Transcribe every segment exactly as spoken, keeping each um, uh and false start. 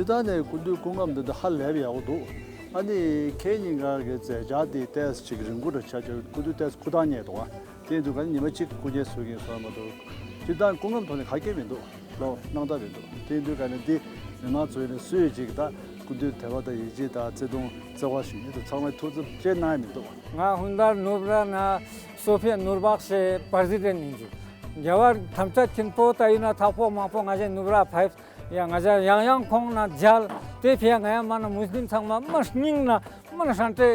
ད་ནས་སྐུ་མདུན་སྐུ་ངམ་འདི་འདི་ཧ་ལས་པ་ཡག་པོ་འདུག་ཨ་ནི་ཁྱེད་གཉིས་ཀ་གི་མཛད་འཆར་འདི་ཏོག་ཙམ་ཅིག་རིང་པོ་འདྲ་ཆགས་ཆགས། སྐུ་མདུན་ཏོག་ཙམ་སྐུ་ཐང་རྙེད་འདུག་ཨ། དེ་འདུག་ག་ནི་ཉི་མ་གཅིག་སྐུ་མཇལ་སུ་གིན་སོང་མ་གཏོགས་སྤྱིར་བཏང་སྐུ་ངམ་ཐོག་ནས་ག་གེ་མི་འདུག་ལོ། སྣང་དག་མི་འདུག་དེ་འདུག་ག་ནི་འདི་མི་མང་ཚོ་ཡིན་ན་སུ་ཡིས་ཅིག་ད་སྐུ་མདུན་དད་པ་དང་ཡིད་ཆེས་དང་བརྩེ་དུང་བརྩེ་བ་ཞུ་མཁན་ཚོ་ཚང་མས་ཐུགས་འཚབ་ཅིག་གནང་ཡ་མི་འདུག་ང་ཧུན་དར་ནུབ་ར་ན་སོ་ཕི་ཡ་ནུར་བག་ཤེ་པར་ཟི་ཌེན་ཡིན་ཅིག་རྒྱལ་བ་ཐམས་ཅད་མཁྱེན་པོ་ད་ཡིན་ན་ཐག་པོ་མང་པོ་ང་ཞའི་ནུབ་ར་ཕེབས། ཡ་ང་ཅག་ཡང་ཡང་ཁོང་ན་མཇལ། དེ་ཕི་ཡ་ང་ཡང་མ་ན་མུས་ལིམ་ཚང་མ་མ་སྙིང་ན་མ་ན་ཧྲན་ཏེ་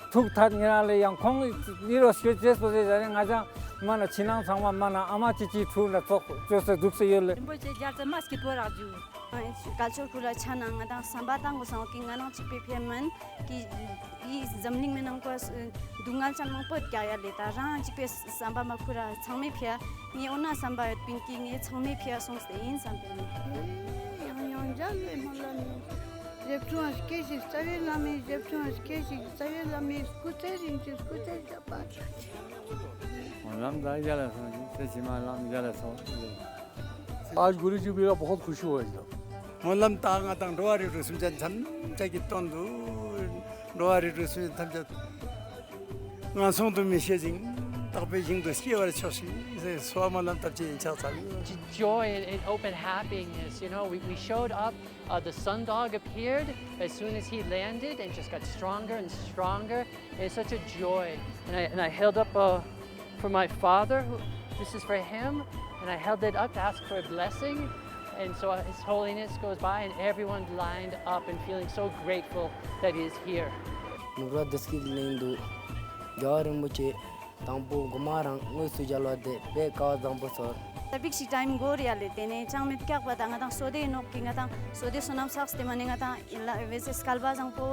ཐུག་ཐད་ཉེ་རང་ལས་ཡང་ཁོང་ནི་རོ་སྐྱོད་ཅེས་པོ་ཟེར་ཟ་རེ་ང་ཅག་མ་ན་ཕྱི་ནང་ཚང་མ་མ་ན་ཨ་མ་ཅི་ཅི་ཐུག་ན་ཚོགས་བཅོས་སེ་འདུག་སེ་ཡོད་ལེ། རིན་པོ་ཆེ་རྒྱལ་ཚ་མ་སྐྱིད་པོ་རག་རྒྱུ། སྐལ་ཆོར་ཁུ་ལ་ཆ་ན་ང་དང་བསམ་པ་དང་གོ་སང་གི་ང་ནང་གཅིག་པའི་ཕེ་མན། གི་ཡི་འཛམ་གླིང་མི་ནང་པ་སྡུག་བསྔལ་ཅན་མང་པོ་རྒྱག་ཡ་ལེ། ད་རང་གཅིག་པའི་བསམ་པ་མ་ཁུར་ར་ཚང་མའི་ཕི་ཡ་ངའི་འོ་ན་བསམ་པ་ཡོད་པིན་གི་ངའི་ཚང་མའི་ཕི་ཡ་སོང་སྟེ་ཡིན་བསམ་པའི་ནི། ཡང་ཡང་མཇལ་ལེ་སྨོན་ལམ་ནི། རྗེ་བཙུན་སྐྱེ་ཞིག་རྩ་བའི་བླ་མའི་རྗེ་བཙུན་སྐྱེ་ཞིག་རྩ་བའི་བླ་མའི་སྐུ་ཚེ་རིང་ཅིག་སྐུ་ཚེ་ཞབས་པད། སྨོན་ལམ་ད་རྒྱ་ལ་སོང་ཞིག་ཚེ་ཕྱི་མ་ལམ་རྒྱ་ལ་སོང་། आज गुरु जी मेरा बहुत खुश हुआ एकदम। སྨོན་ལམ་ད་ང་དང་འགྲོ་བ་རིགས་དྲུག་སེམས་ཅན་ཐམས་ཅད་ཀྱི་དོན་དུ། འགྲོ་བ་རིགས་དྲུག་སེམས་ཅན་ཐམས་ཅད་ངན་སོང་དུ་མི་སྐྱེ་ཞིང་དག་པའི་ཞིང་དུ་སྐྱེ་བར་ཤོག་ཤིག་ཟེར་གསོལ་བ་སྨོན་ལམ་བཏབ་ཅིང་ཕྱག་འཚལ། Joy and, and open happiness, you know, we, we showed up, uh, the Sundog appeared as soon as he landed and just got stronger and stronger. It's such a joy. And I, and I held up, uh, for my father, who, this is for him, and I held it up to ask for a blessing. And so His Holiness goes by, and everyone lined up and feeling so grateful that he is here. ནུབ་ར་བདེ་སྐྱིད་གླིང་དུ་རྒྱལ་བ་རིན་པོ་ཆེ་དང་པོ་མགོ་མ་རང་དངོས་སུ་མཇལ་བ་དེ་དཔེ་སྐལ་བ་བཟང་པོ་ཚོར། ད་པིག་ཞིག་ཊའིམ་འགོར་ཡ་ལེ། དེ་ནས་ཅང་མེད་སྐྱག་པ་དང་ང་དང་སོ་དེ་ནོག་གི་ང་དང་སོ་དེ་བསོད་ནམས་བསགས་ཏེ་མ་ནི་ང་དང་ཡིན་ལ་བེ་སེ་སྐལ་བ་བཟང་པོ་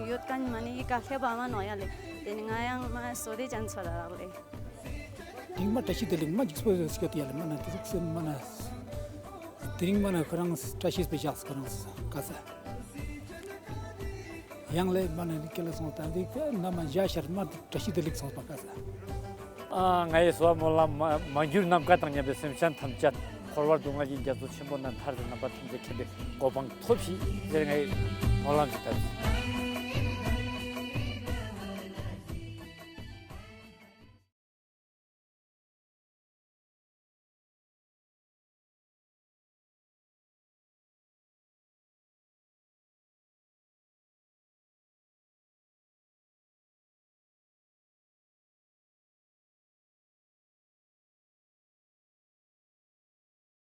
ཡོད་མཁན་མ་ནི་ཡི་ག་ལྷེ་བ་མ་ནོག་ཡ་ལེ། དེ་ནི་ང་ཡང་མ་སོ་དེ་ཅན་ཚོ་ལ་རག་ལེ། དེང་མ་བཀྲ་ཤིས་བདེ་ལེགས་མ་འཇིགས་པོ་སྐད་དེ་ཡ་ལེ་མ་ན་དེ་རིགས་སེམས་མ་ན། དེ་རིང་མ་ན་ཁོ་རང་བཀྲ་ཤིས་པའི་ཞག་ཁོ་རང་ས་ག་ས། ཡང་ལེ་མ་ན་རིག་སྐལ་ལ་སོང་ད་འདི་ན་མ་འཇའ་ཤར་མ་བཀྲ་ཤིས་བདེ་ལེགས་སོང་པ་ག་ས། ཨ་ང་ཡི་གསོལ་བ་སྨོན་ལམ་མ་མ་གྱུར་ནམ་མཁའ་དང་མཉམ་པའི་སེམས་ཅན་ཐམས་ཅད་འཁོར་བར་སྡུག་བསྔལ་གྱི་རྒྱ་མཚོ་ཆེན་པོ་ན་ཐར་ཏེ་རྣམ་པ་ཐམས་ཅད་མཁྱེན་པའི་གོ་འཕང་ཐོབ་ཤིག་ཟེར་ངའི་སྨོན་ལམ་ཞིག་བཏབ།